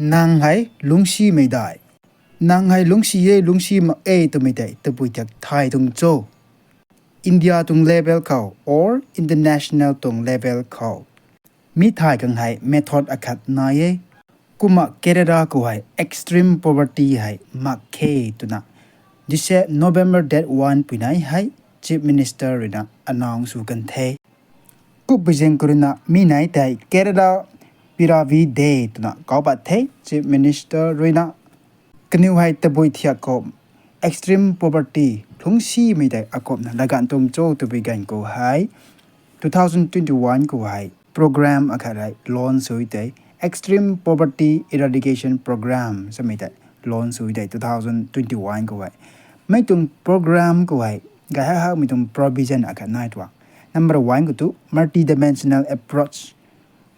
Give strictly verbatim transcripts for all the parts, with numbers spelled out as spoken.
Nang hei lungcsimei dai. Nang hei lungcsi e, lungcsi mak e twmei tei tabui thiak thay tuang cho. India tuang level khou or international tuang level khou mi thay khang hei method akhat nai e. Kumna Kerala khou hei extreme poverty hei mak khe twna dise November date one pui nai hei Chief Minister ruina announce sw kan the. Kup pui zaeng khou ruina mi nai tei Kerala Piravai Day twna kau pat the Chief Minister ruina. Kaniw hei tabui thiak khou extreme poverty lungcsimei tei akumhna laganv tuang cho twpui ganv khou hei two thousand twenty-one khou hei program akhat hei launch sw tei, Extreme Poverty Eradication Program samei tei launch sw tei two thousand twenty-one khou hei. Mi tuang program khou hei gay hak hakmei tuang provision akhat nai tuang. Number one khou tu multidimensional approach.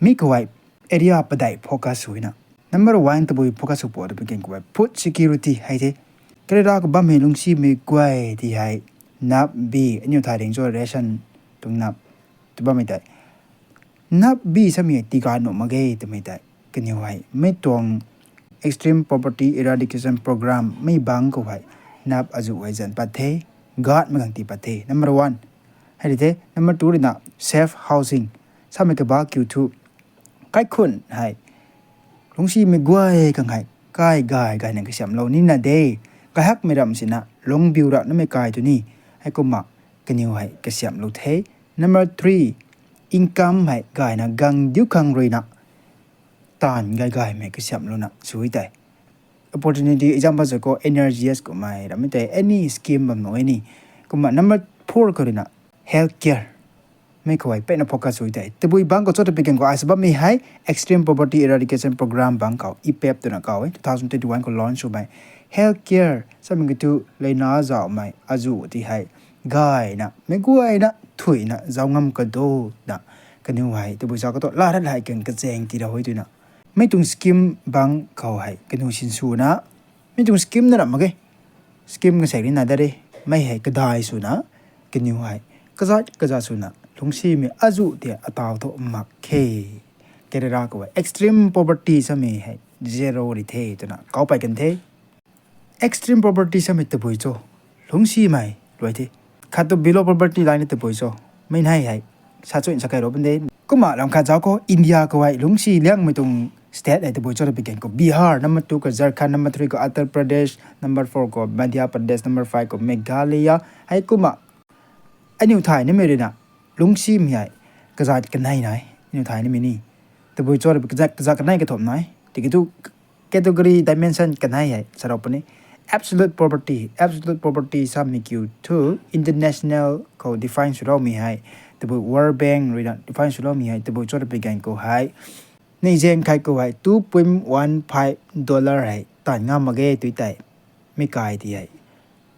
Mi khou hei area padeih focus swna. Number one tabui focus sw po twpui ganv khou hei food security hei the. Kerala khou bammei lungcsimei guay ti hei nap bi, aniu thay ring cho ration tuang nap tu bammei tei. Nap bi samei hei tiga nuh mak ge twmei tei. Kaniw hei mi tuang Extreme Poverty Eradication Program mi bang khou hei nap azuh hei zan pat the, guard mak khang ti pat the. Number one hei ri the. Number two ruina safe housing. Samei kaba kiu thu kaikhun hei lungcsimei guay khang hei kai gay gayna kasiamhlou nina de. Gay hakmei ram sina lungbiu ra namei kai tu ni. Heikumna kaniw hei kasiamhlou the. Number three, income hei gayna gang diu khang ruina taanv gay gaymei kasiamhlouna sw tei. Opportunity, example sa khou N R G S kummei ramei tei any scheme bam nuh e ni. Kumna number four khou ruina health care. Mi khou hei peyna focus sw tei. Tabui bang khou cho twpui ganv khou ai sa bammei hei Extreme Poverty Eradication Program bang khou E PEP twna kau e, two thousand twenty-one khou launch swmei. Health care samei kiu thu leina zauhmei azuh ti hei gayna meic guayna thuina zauc ngam kadona kaniw hei tabui zauc kato la rat hei kan kachaeng tii ra hei twna. Mi tuang scheme bang khou hei kaniw sinswna mi tuang scheme na ram mak ge. Scheme kasaek rina dat re. Mi hei kadai swna kaniw hei kazat kazat swna lungcsimei azuh ti ataw thu mak khe. Kerala khou hei extreme poverty samei hei zero ri the twna kau pey kan the. Extreme poverty samei tabui cho? Lungcsimei luai the. Khat tu below poverty line tabui cho? Mi hei hei sa chuin sa kai ro pun de. Kumna lam khat zauc khou India khou hei lungcsi liangmei tuang state hei tabui cho twpui ganv khou Bihar, number two khou Jharkhand, number three khou Uttar Pradesh, number four khou Madhya Pradesh, number five khou Meghalaya. Heikumna aniu thay nimei ruina lungcsimei hei kazat kanei nai, aniu thay nimei ni. Tabui cho twpui kazat, kazat kanei kathumh nai. Tiki thu category dimension kanei hei sa rau puni. Absolute poverty, absolute poverty samei kiu thu international khou define swloumei hei, tabui World Bank ruina define swloumei hei tabui cho twpui ganv khou hei, ni zaeng khat khou hei two point one five dollar hei taanv ngam mak ge tui tei, mi kai ti hei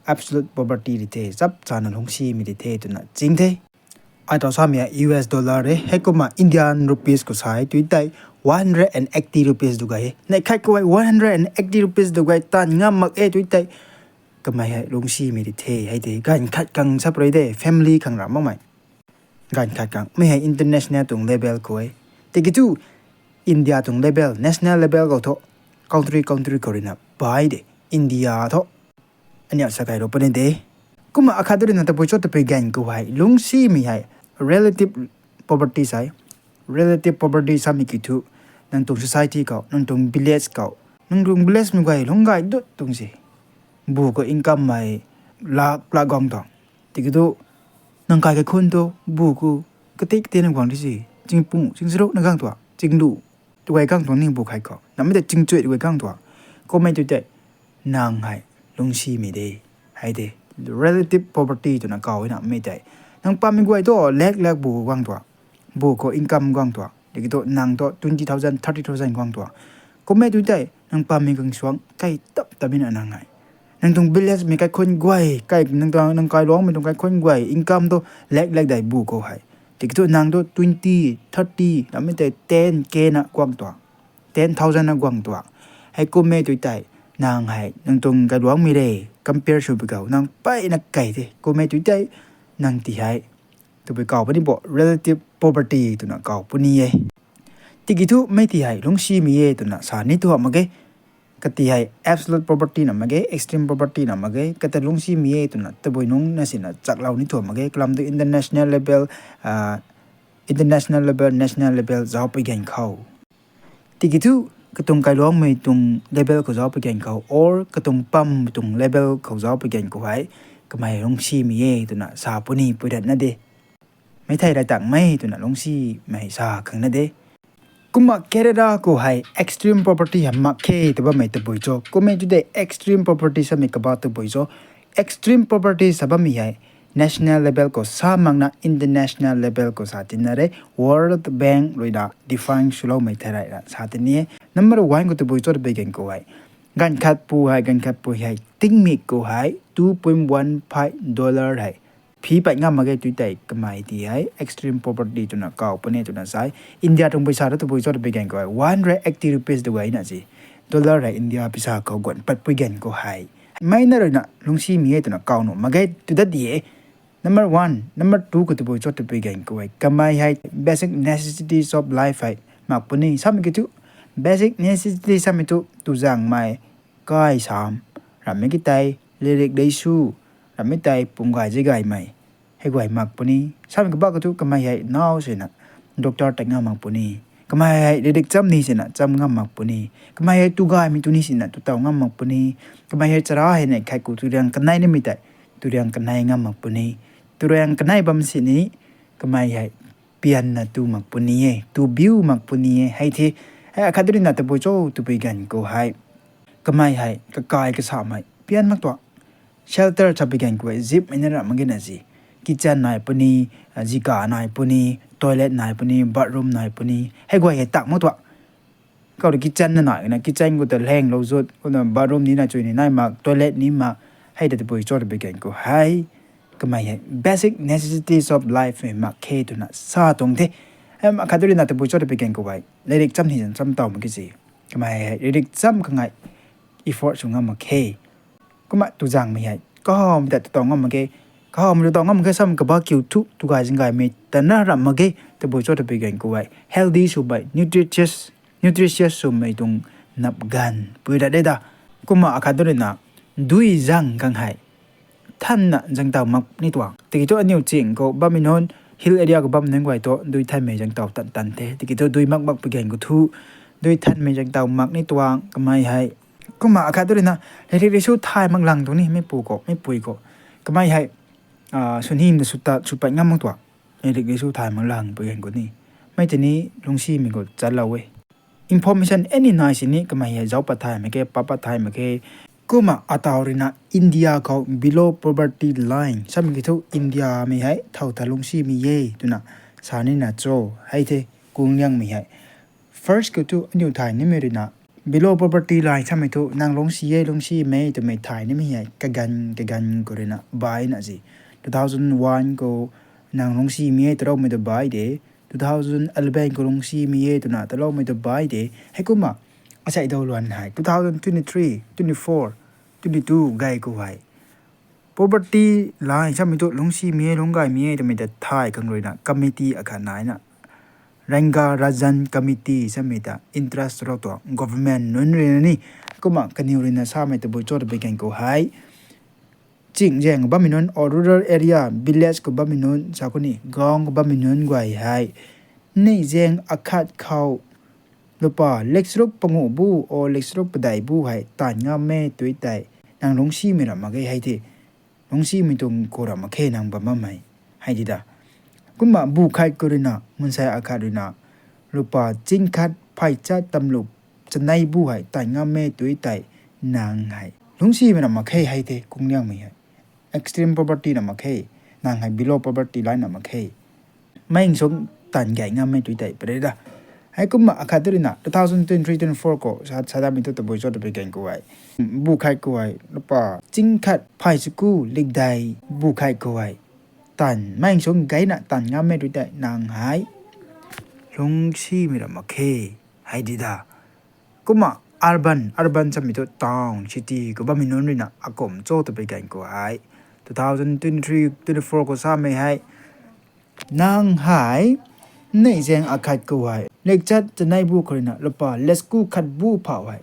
absolute poverty ri the, chap chana lungcsimei ri the twna ching the. Ai tau samei hei U S dollar e, heikumna Indian rupees khou sa e tui tei one hundred and eighty rupees du gay e. Neih khat khou hei one hundred and eighty rupees du gay taanv ngam mak e tui tei, kamei hei lungcsimei ri the hei tei. Ganv khat khang sa pray de, family khang ram makmei. Ganv khat khang mi hei international tuang level khou e. Tiki thu India tuang level, national level khou thu country country khou ruina bai de. India thu aniu sa kai ro puni de. Kumna akhat ruina tabui cho twpui ganv khou hei lungcsimei hei relative poverty sa e. Relative poverty samei kiu thu nang tuang society khou, nang tuang village khou, nang tuang village mei guay lungc gay dut tuang se. Bu khou income mei lakh lakh guang tuang. Tiki thu nang kai kakhun thu bu khou katik katina guang di se. Ching pung, ching charuk na gang tuang, ching lu tu gay gang tuang ni bu khai khou. Namei tei ching chuih tu gay gang tuang. Kummei tu tei nang hei lungcsimei de. Hei de relative poverty twna kau e namei tei. Nang pammei guay thu lakh lakh bu guang tuang. Bu khou income guang tuang. Tiki thu nang thu twenty thousand, thirty thousand guang tuang. Kummei tu tei nang pammei khang suang kai tap tapmei na nang hei. Nang tuang village mei kaikhun guay, kai, nang tuang, nang kailuangmei tuang kaikhun guay income thu lakh lakh dai bu khou hei. Tiki thu nang thu twenty, thirty, namei tei ten K na guang tuang. Ten thousand na guang tuang. Heikummei tu tei nang hei nang tuang kailuangmei re compare sw pui khou nang peyna kai the. Kummei tu tei nang ti hei tabui kau puni bo relative poverty twna kau puni e. Tiki thu mei ti hei lungcsimei e twna sa ni thu mak ge. Kati hei absolute poverty na mak ge, extreme poverty na mak ge, kata lungcsimei e twna tabui nungc na sina chaklou ni thu mak ge. Kalam tu international level, international level, national level zauc pui gan khou. Tiki thu katuang kailuangmei tuang level khou zauc pui gan khou, or katuang pam tuang level khou zauc pui gan khou hei, kamei lungcsimei e twna sa puni pui rat na de. Mei thei rey tangmei twna lungcsimei sa khang na de. Kumna Kerala khou hei extreme poverty hei mak khe tw bammei tabui cho. Kummei tu de extreme poverty samei kaba tabui cho. Extreme poverty sa bammei hei national level khou sa makna international level khou sa tina re. World Bank rui da define swloumei thei rey ra sa tini e. Number one khou tabui cho tabui gan khou hei, ganv khat pu hei, ganv khat pu hei tingmik khou hei two point one five dollar hei phi pat ngam mak ge tui tei kamei ti hei extreme poverty twna kaw puni twna sa e. India tuang paisa ta tabui cho tabui gan khou hei one hundred eighty rupees tu gayna si. Dollar hei India paisa khou guan pat pui gan khou hei, mei na ruina lungcsimei e twna kaw nuh mak ge tw dat di e. Number one, number two khou tabui cho tabui gan khou hei, kamei hei basic necessities of life hei mak puni. Samei ki thu basic necessity samei thu tuzangmei, kai sam, rammei ki tei, lirik dei su, rammei tei pum gay zi gaymei, hei guay mak puni. Samei kaba khou thu kamei hei naw sina doctor tat ngam mak puni. Kamei hei lirik cham ni sina cham ngam mak puni. Kamei hei tu gaymei tu ni sina tu taw ngam mak puni. Kamei hei chara hei nei khat khou turiang kanei nimei tei turiang kanei ngam mak puni. Turiang kanei bam sini kamei hei pianna tu mak puni e, tu biu mak puni e hei the. Hei akhat ruina tabui cho tabui gan khou hei, kamei hei kakai kasamei pian mak tuang. Shelter sa pui gan khou hei zipmei na ram mak ge na si. Kitchen nai puni, zika nai puni, toilet nai puni, bathroom nai puni, hei guay hei tak mak tuang. Khou rui kitchen na nai na, kitchen khou ta lhenglou zut, kumna bathroom ni na chui ni nai mak, toilet ni mak, hei ta tabui cho tabui gan khou hei, kamei hei basic necessities of life hei mak khe twna sa tuang the. Hei akhat ruina tabui cho tabui gan khou hei lirik cham ni zan cham taw mak ki si. Kamei hei lirik cham kangai effort sw ngam mak khe. Kumna tuzangmei hei kahawmei ta tu taw ngam mak ge. Kahawmei tu taw ngam mak ge samei kaba kiu thu tu gay zing gaymei ta na ram mak ge. Tabui cho tabui gan khou hei healthy swmei, nutritious, nutritious swmei tuang nap ganv pui rat de da. Kumna akhat ruina dui zang khang hei thanna zang taw mak ni tuang. Tiki thu aniu ching khou bammei nunc, hill area khou bammei nunc guay thu dui thanmei zang taw tan tan the. Tiki thu dui mak mak pui gan khou thu dui thanmei zang taw mak ni tuang kamei hei. Kumna akhat ruina lirik ri su thay mak lang tuang ni meipu khou, meipui khou. Kamei hei swnhim ta sw pat ngam mak tuang. Lirik ri su thay mak lang pui gan khou ni, mei tini lungcsimei khou chatlou e. Information any nai sini kamei hei zauc pat thay mak khe, pa pat thay mak khe. Kumna ataw ruina India khou below poverty line samei ki thu India mei hei thow tha lungcsimei e twna sa nina cho. Hei the kungliangmei hei. First khou thu aniu thay nimei ruina below poverty line samei thu nang lungcsi e, lungcsimei twmei thay nimei hei kaganv kaganv khou ruina bai na si. Two thousand one khou nang lungcsimei e taroumei ta bai de. Two thousand eleven khou lungcsimei e twna taloumei ta bai de. Heikumna asei dou luan hei two thousand twenty-three, twenty-four, twenty-two gay khou hei poverty line samei thu lungcsimei e, lungc gaymei e twmei ta thay khang ruina committee akhat naina Ranga Rajan Committee samei ta interest rou tuang government nunc ruina ni. Kumna kaniw ruina samei tabui cho tabui gan khou hei ching zaeng khou bammei nunc, or rural area, village khou bammei nunc sa khou ni, gaon khou bammei nunc guay hei neih zaeng akhat khou lupa leksruk panguh bu or leksruk padeih bu hei taanv ngam e tui tei nang lungcsimei ram mak ge hei the. Lungcsimei tuang khou ram mak khe nang bam bammei hei di da. Kumna bu khat khou ruina, mansei akhat ruina lupa ching khat phey chat tamlu chanei bu hei taanv ngam e tui tei nang hei lungcsimei ram mak khe hei the kungliangmei hei. Extreme poverty na mak khe, nang hei below poverty line na mak khe. Mei sung taanv gay ngam e tui tei pare da. Heikumna akhat ruina two thousand twenty-three twenty-four khou sa, sadamei thu tabui cho tabui gan khou hei bu khat khou hei lupa ching khat phey chaku likdei bu khat khou hei taanv mei sung gayna taanv ngam e tui tei nang hei lungcsimei ram mak khe hei di da. Kumna urban, urban samei thu town, city khou bammei nunc ruina akum cho tabui gan khou hei two thousand twenty-three twenty-four khou samei hei nang hei neih zaeng akhat khou hei Lechat chanei bu khou ruina lupa leskhu khat bu phau hei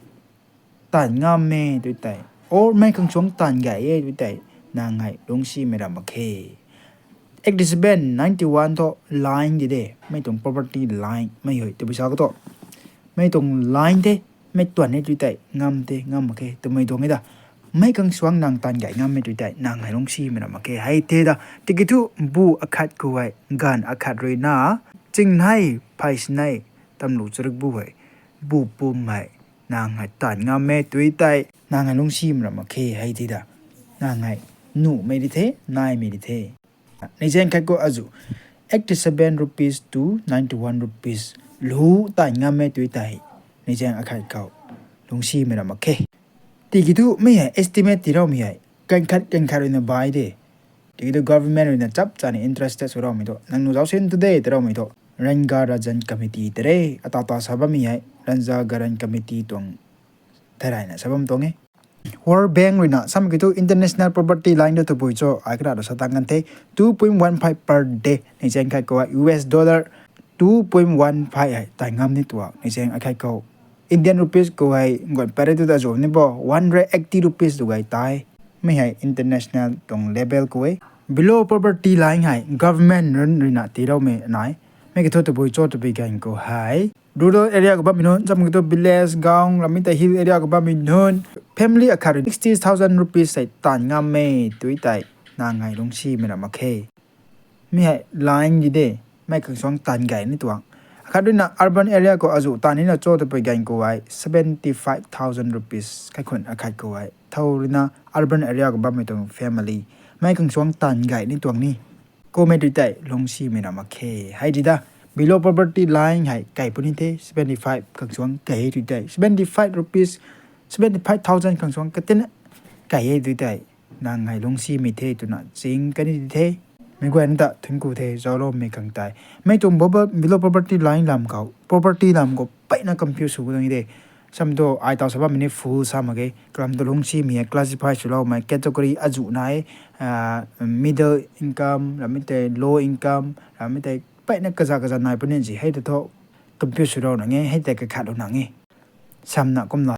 taanv ngam e tui tei, or mei khang suang taanv gay e tui tei, nang hei lungcsimei ra mak khe. Eighty seven, ninety one thu line di de, mei tuang property line mei hei tabui sa khou thu, mei tuang line the, mei tuan e tui tei ngam the, ngam mak khe twmei tuang e da. Mei khang suang nang taanv gay ngam e tui tei nang hei lungcsimei ra mak khe hei the da. Tiki thu bu akhat khou hei ganv akhat ruina chingnei phey sinei tamlu charuk bu hei, bu pum hei nang hei taanv ngam e tui tei nang hei lungcsimei ra mak khe hei the da. Nang hei nuhmei di the, naimei di the. Neizaeng khat khou azu eighty seven rupees to ninety one rupees lu taanv ngam e tui tei, neizaeng akhat khou lungcsimei ra mak khe. Tiki thu mei hei estimate tiiloumei hei, kan khat kan khat ruina bai de. Tiki thu government ruina chap chana interested swloumei thu nang nu zauc sin tu de tiiloumei thu, Ranga Rajan Committee tei re, ata ta sa bammei hei Ranga Garan Committee tuang thei rayna sa bam tuang e. World Bank ruina samei ki thu international property line ta tabui cho ai kara ta sa tang kan the, two point one five per day neizaeng khat khou hei U S dollar two point one five hei taanv ngam ni tuang neizaeng akhat khou. Indian rupees khou hei ngan pare tu ta zo ni bo, one hundred eighty rupees tu gay tei. Mei hei international tuang level khou e. Below poverty line hei government run ruina tiiloumei nai. Mei ki thu tabui cho tabui ganv khou hei rural area khou bammei nunc, samei ki thu village, gaon, ramei tei hill area khou bammei nunc, family akhat rui sixty thousand rupees hei taanv ngam e tui tei nang hei lungcsimei ra mak khe. Mi hei line di de, mei khang suang taanv gay ni tuang. Akhat ruina urban area khou azu taanv nina cho tabui ganv khou hei seventy five thousand rupees kaikhun akhat khou hei thow ruina urban area khou bammei tuang family mei khang suang taanv gay ni tuang ni. Kummei tui tei lungcsimei ra mak khe hei di da. Below poverty line hei kai puni the, seventy five khang suang kai e tui tei, seventy five rupees, seventy five thousand khang suang katina kai e tui tei, nang hei lungcsimei the twna ching kani di the. Mei guayna ta thunc ku the zaucloumei khang tei. Mei tuang below poverty line lam khou, poverty lam khou peyna confuse sw tuang de. Samei thu ai taw sa bammei ni full sa mak ge, kalam tu lungcsimei hei classify swloumei category azu nai, middle income, ramei tei low income, ramei tei peyna kaza kaza nai puni si hei ta thu confuse swlou nang e, hei tei kakhatlou nang e. Samna kumna